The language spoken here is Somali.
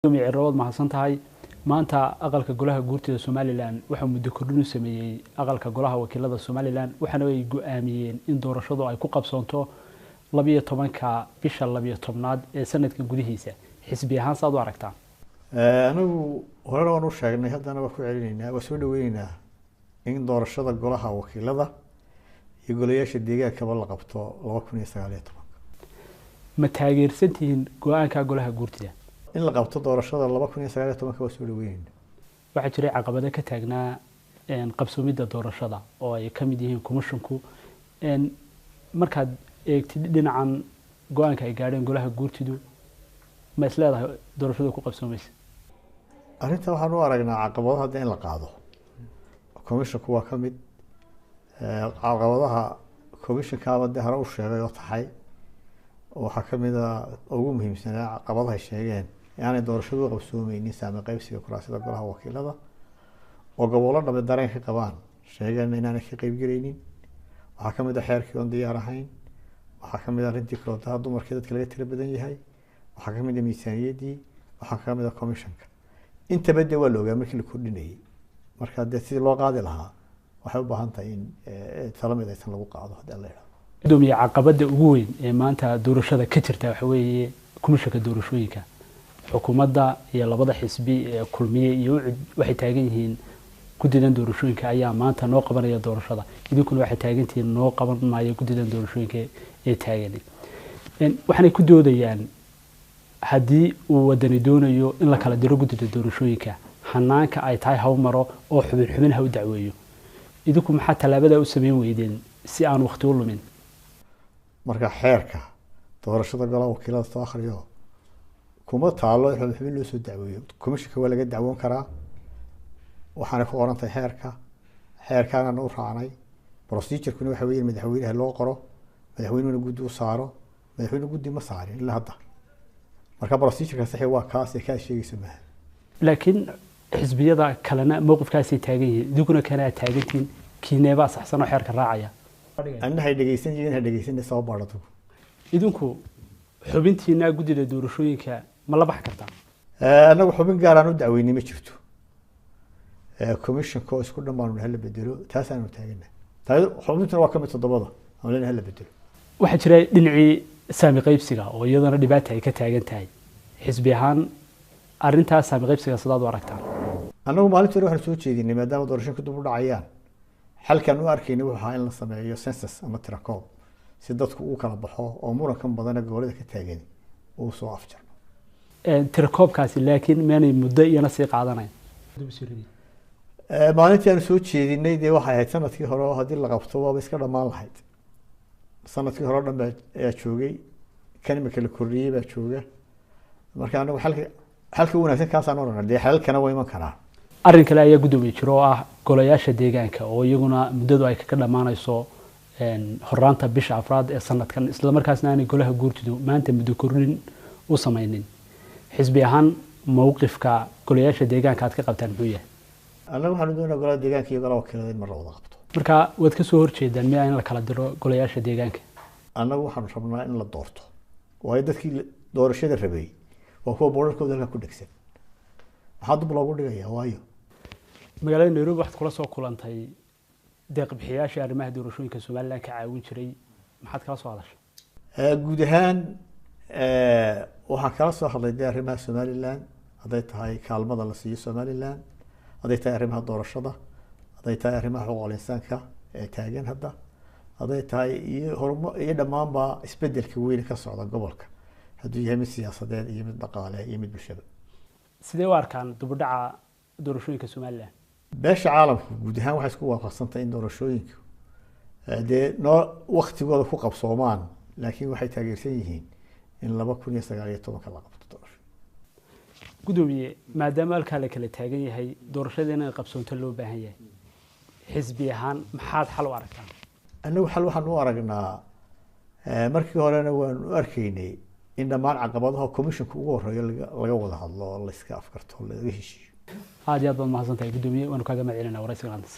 Cirrabood, mahadsan tahay. Maanta aqalka golaha guurtida Somalilan waxaa muddo kordhin u sameeyey aqalka golaha wakiilada Somalilan, waxaana ay go-aamiyeen in doorashadu ay ku qabsoonto 12-ka bisha 12aad ee sanadkan gudihiisa. Xisbi ahaan saad u aragtaa? Anigu horena waan u sheegnay, haddana waa ku celinaynaa, waa soo dhaweyneynaa in doorashada golaha wakiilada iyo golayaasha deegaankaba la qabto 2019. Ma taageersantihiin go-aanka golaha guurtida in la qabto doorashada 2019? Waa soo dhaweyneyna. Waxaa jiray caqabado ka taagnaa qabsoomidda doorashada oo ay ka mid yihiin commissionku. Markaad eegtid dhinacan go-aanka ay gaadheen golaha guurtidu, ma is leedahay doorashadu ku qabsoomaysa? Arrinta waxaan u aragnaa caqabado hadda in la qaado, commissionku waa ka mid caqabadaha. Commissionkaaba dee hore u sheegay oo taxay, waxaa ka mid a ugu muhiimsanaa caqabadahay sheegeen aanay doorashadu u qabsoomeynin saami qaybsiga kuraasida golaha wakiilada, oo gobollo dhabe dareen ka qabaan, sheegeen inaanay ka qeybgelaynin. Waxaa ka mid a xeerkii oon diyaar ahayn, waxaa ka mid a arrintii kootaha dumarkii dadka laga tira badan yahay, waxaa ka mid a miisaaniyaddii, waxaa ka mid a commissionka. Intaba dee waa la ogaa markii la kordhinayay. Marka dee sidii loo qaadi lahaa waxay u baahan tahay in talo mid aysan lagu qaado haddii alla yidhahdo. Gudoomiye, caqabada ugu weyn ee maanta doorashada ka jirta waxa weeye komishanka doorashooyinka. Xukuumadda iyo labada xisbi ee Kulmiye iyo UCID waxay taagan yihiin guddidan doorashooyinka ayaa maanta noo qabanaya doorashada, idinkuna waxay taagantihiin noo qaban maayo guddidan doorashooyinka ee taagan. Waxaanay ku doodayaan haddii uu wadani doonayo in la kala diro guddida doorashooyinka, hanaanka ay tahay haw maro oo xubin xubin ha u dacweeyo. Idinku maxaa tallaabadaa u sameyn weydeen si aan waqti u lumin? Marka xeerka doorashada golaha wakiilada soo akhriyo, kuma taalo in xubin xubin loo soo dacweeyo. Commissionka waa laga dacwoon karaa, waxaanay ku qoran tahay xeerka, xeerkaanana u raacnay. Procedurekuna waxa weeye in madaxweynaha loo qoro, madaxweynuhuna guddi u saaro. Madaxweynuhu guddi ma saarin ilaa hadda. Marka procedureka saxi waa kaas ee kaa sheegaysa maaha. Laakiin xisbiyada kalena mowqifkaasay taagan yihiin, idinkuna kanaa taagantihiin, kiineebaa saxsan oo xeerka raacaya? Anna hay dhegeysan yihiin, ha dhegeysan, soo baadhatugu. Idinku xubintiinaa guddida doorashooyinka ma la baxi kartaa? Annagu xubin gaar aan u dacweynay ma jirto. Commissionka oo isku dhan baanu hala bedelo, taasaanu taagana. Xubintuna waa ka mid toddobada aan leenahay hala bedelo. Waxaa jira dhinacii saami qaybsiga oo iyadana dhibaata ay ka taagan tahay. Xisbi ahaan arrintaas saami qaybsiga sidaad u aragtaan? Annagu maalintii hore waxaanu soo jeedinay, maadaama doorashooyinka dib u dhacayaan, xalkan u arkaynay wuxuu ahaa in la sameeyo census ama tirakoob si dadku uu kala baxo oo murankan badana gobollada ka taagan uu soo afjarno. Tirakoobkaasi laakiin meenay muddo iyana sii qaadanayn? Maalintii aanu soo jeedinay dee waxay ahayd sanadkii hore, oo haddii la qabto waaba iska dhammaan lahayd. Sanadkii hore o dhan baa ayaa joogay, kan imika la kordhiyey baa jooga. Marka anagu xalka u wanaagsan kaasaan odhana, dee xalalkana waa iman karaan. Arrin kale ayaa guddoomiye jiro oo ah golayaasha deegaanka oo iyaguna muddadu ay kaga dhammaanayso horaanta bisha afraad ee sanadkan, isla markaasna aanay golaha guurtidu maanta muddo kordhin u samaynin. Xisbi ahaan mowqifka golayaasha deegaanka aad ka qabtaan muxuu yahay? Annagu waxaanu doonaa golaha deegaanka iyo golaha wakiilada in mar la wada qabto. Marka waad ka soo horjeedaan miyaa in la kala diro golayaasha deegaanka? Annagu waxaanu rabnaa in la doorto, waayo dadkii doorashada rabay waa kuwa boorarkooda halkaa ku dhegsan. Maxaa dib loogu dhigayaa? Waayo magaalada Nairobi waxaad kula soo kulantay deeq bixiyaashii arrimaha doorashooyinka Somaliland ka caawin jiray, maxaad kala soo hadashay? Guud ahaan waxaan kala soo hadlay dee arrimaha Somaliland, hadday tahay kaalmada la siiyo Somaliland, hadday tahay arrimaha doorashada, hadday tahay arrimaha xuquuqul insaanka ee taagan hadda, hadday tahay iyo horuma iyo dhammaanba isbedelka weyn ka socda gobolka, hadduu yahay mid siyaasadeed iyo mid dhaqaale iyo mid bulshada. Sidee u arkaan dibudhaca doorashooyinka Somaliland? Beesha caalamku guud ahaan waxay isku waafaqsantahay in doorashooyinku dee noo waktigooda ku qabsoomaan, laakiin waxay taageersan yihiin in 2019-ka la qabto doorasho. Gudoomiye, maadaama halkaa la kala taagan yahay, doorashada inay qabsoonto loo baahan yahay, xisbi ahaan maxaad xal u aragtaan? Annagu xal waxaan u aragnaa, markii horena waanu u arkaynay, in dhammaan caqabadaha commissionka ugu horeeyo laga wada hadlo oo la iska afkarto oo laga heshiiyo. Aad iyo aad baad mahadsan tahay gudoomiye, waanu kaaga mahad celinaa waraysiga maanta.